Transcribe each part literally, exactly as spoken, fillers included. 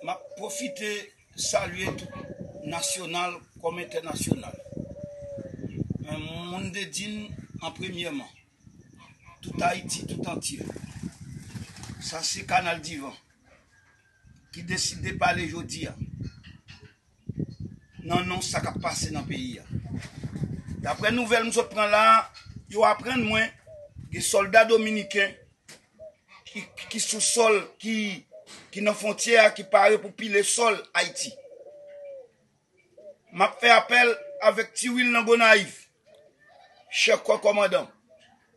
M ap pwofite salye tout nasyonal kòm entènasyonal. Men moun de din an premyèman, tout Ayiti tout antye. Sa se Kanal Divan ki deside pale jodi a nan non sa k ap pase nan peyi a. Daprè nouvèl m sot pran la, yo aprann mwen gen sòlda dominiken ki, ki sou sòl, ki, ki nan fwontyè a, ki pare pou pile sòl Ayiti. M ap fè apèl avèk Ti Wil nan Gonayiv, chèf kò kòmandan.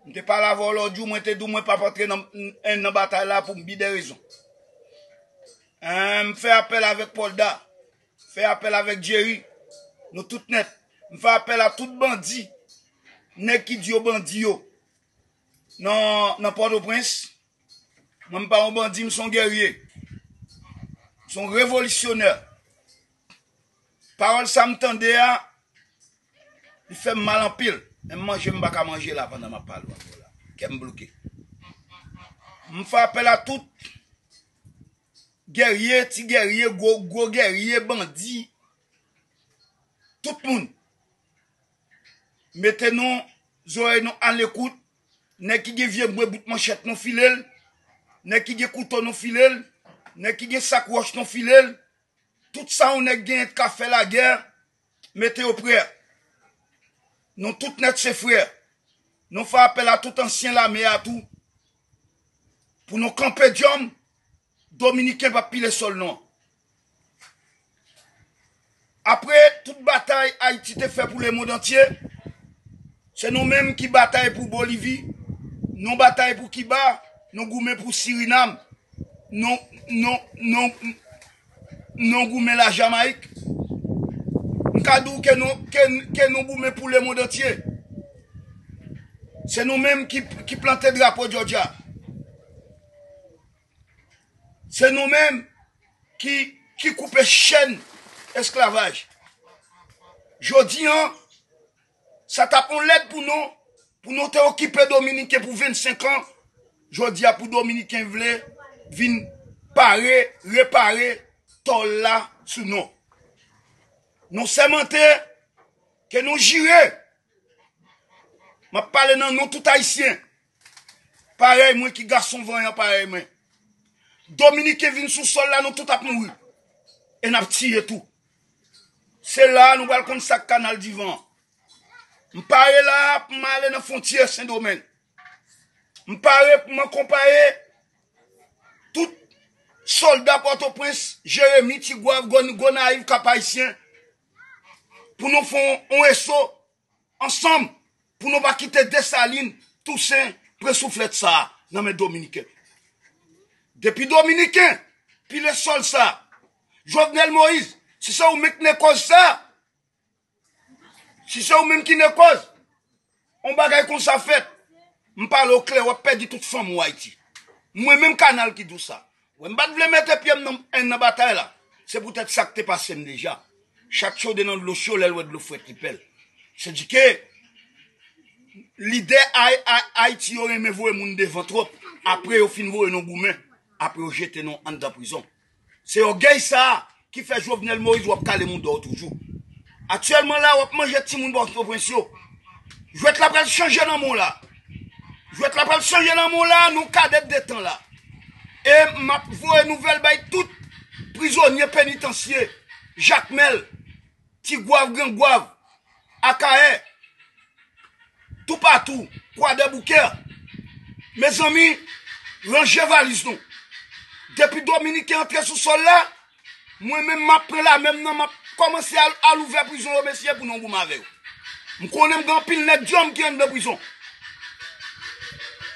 M te pale avè w lòt jou, mwen te di w mwen p ap antre nan, nan batay la pou m bi de rezon. Hein, m fè apèl avèk Pòlda, fè apèl avèk Jerry, nou tout nèt. M fè apèl a tout bandi, nèg ki di yo bandi yo, nan, nan Pòtoprens. Mwen, m pa yon bandi, m se yon gèrye. M se yon revolisyonè. Pawòl sa m tande a, li fè m mal anpil. Menm manje m pa ka manje la pandan m ap pale w avè w la. Kè m bloke. M fè apèl a tout gèrye, ti gèrye, gwo, gwo gèrye, bandi, tout moun. Mete nou, zòrèy nou alekout. Nèg ki gen vye bwe bout manchèt nou file l. Nèg ki gen kouto nou file l. Nèg ki gen sak wòch nou file l. Tout sa yon nèg genyen t ka fè lagè, mete yo prè. Nou tout nèt se frè. Nou fè apèl a tout ansyen lame a tou pou nou kanpe djòm. Dominiken p ap pile sòl nou an. Apre tout batay Ayiti te fè pou lemonn antye, se nou menm ki batay pou Bolivi, nou batay pou Kiba, nou goumen pou Sirinam, nou, nou, nou, nou goumen Lajamayik. M ka di w ke nou, ke, ke nou goumen pou lemonn antye. Se nou menm ki, ki plante drapo Jòjya. Se nou menm ki, ki koupe chèn esklavaj. Jodi an, sa t ap yon lèd pou nou, pou nou te okipe Dominiken pou vennsenk an. Jodi a, pou Dominiken vle vin pare, repare tò l la sou nou. Nou sèmante ke nou jire. M ap pale nan non tout Ayisyen. Parèy mwen ki gason vanyan parèy mwen. Dominiken vin sou sòl la, nou tout ap mouri. E n ap tiye tou. Se la a nou pral konn sa k Kanal Divan an. M pare la a pou m ale nan fwontyè Sendomeng. M pare pou m akonpaye tout sòlda Pòtoprens, Jeremi, Tigwav, Gòn-, Gonayiv, Kap Ayisyen, pou nou fè yon, yon eso ansanm pou nou pa kite Desalin, Tousen, pran souflèt sa a nan men Dominiken. Depi Dominiken pile sòl sa a, Jovenel Moïse, si se ou menm k nekòz sa a, si se ou menm ki nekòz, yon bagay konsa fèt, m pale w klè, w ap pèdi tout fanm ou Ayiti. Mwen menm Kanal ki di w sa. Wè, m pa t vle mete pye m nan, nan batay la. Se poutèt sa k te pase m deja. Chat chode nan dlo cho, lè l wè dlo frèt li pè l. Sètadi ke lidè Ay-, Ay-, Ayiti yo renmen voye moun devan twòp. Apre yo fin voye nou goumen, apre yo jete nou anndan prizon. Se ògèy sa a ki fè Jovenel Moïse w ap kale mouda w toujou. Aktyèlman la, w ap manje timoun Pòtoprens yo. Jwèt la pral chanje nan men w la. Jwèt la pral chanje nan men w la, nou kadèt de tan la. E m ap voye nouvèl bay tout prizonye penitansye, Jakmèl, Tigwav, Grangwav, Akayè, toupatou, Kwadèboukè. Mezanmi, ranje valiz nou. Depi Dominiken antre sou sòl la, mwen menm m ap pran lame m nan, m ap kòmanse al, al ouvè prizon yo, mesye, pou nou goumen avè yo. M konnen m gen anpil nèg djòm ki anndan prizon.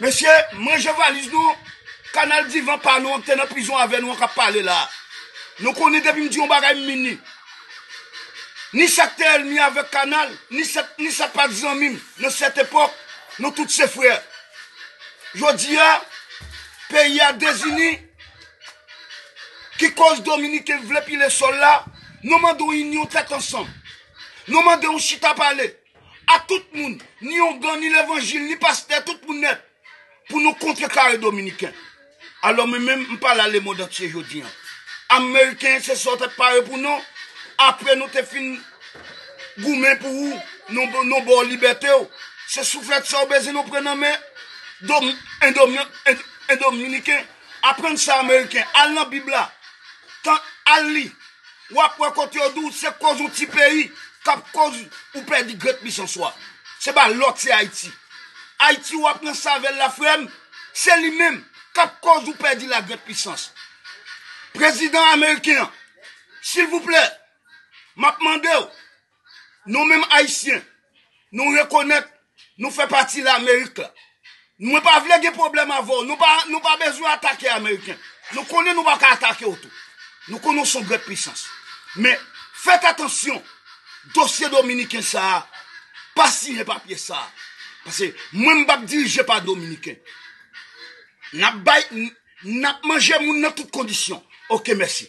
Mesye, m ranje valiz nou, Kanal Divan pa nou an k te nan prizon avè nou an k ap pale la a. Nou konnen depi m di yon bagay, m mean li. Ni sa k te ènmi avèk Kanal, ni sa, ni sa k pa t zanmi m nan sèt epòk, nou tout se frè. Jodi a, peyi a dezini, ki kòz Dominiken vle pile sòl la, nou mande yon inyon tèt ansanm. Nou mande yon chita pale a tout moun, ni ongan, ni levanjil, ni pastè, tout moun nèt, pou nou kontrekare Dominiken. Alò, mwen menm, m pale a lemonn antye jodi an. Ameriken, se sa w t ap pare pou nou. Apre nou te fin goumen pou ou, nou, nou ba w libète w. Se souflèt sa w bezwen nou pran nan men dom, en, dom, en, en Dominiken. Aprann sa Ameriken. Al nan Bib la. Tan, al li. W ap wè kote yo di w se koz yon ti peyi k ap koz ou pèdi grenn pisans ou a. Se pa lòt, se Ayiti. Ayiti w ap nan savèl la, frè m, se li menm k ap koz ou pèdi la grenn pisans. Prezidan ameriken an, silvouplè, m ap mande w, nou menm Ayisyen, nou rekonèt nou fè pati Lamerik la. Mwen pa vle gen pwoblèm avè w. Nou pa, nou pa bezwen atake Ameriken. Nou konnen nou pa ka atake w tou. Nou konnen w se yon grenn pisans. Men, fèt atansyon, dosye Dominiken sa a, pa siyen papye sa a. Paske mwen, m p ap dirije pa Dominiken. N ap bay, n, n ap manje moun nan tout kondisyon. Oke, mèsi.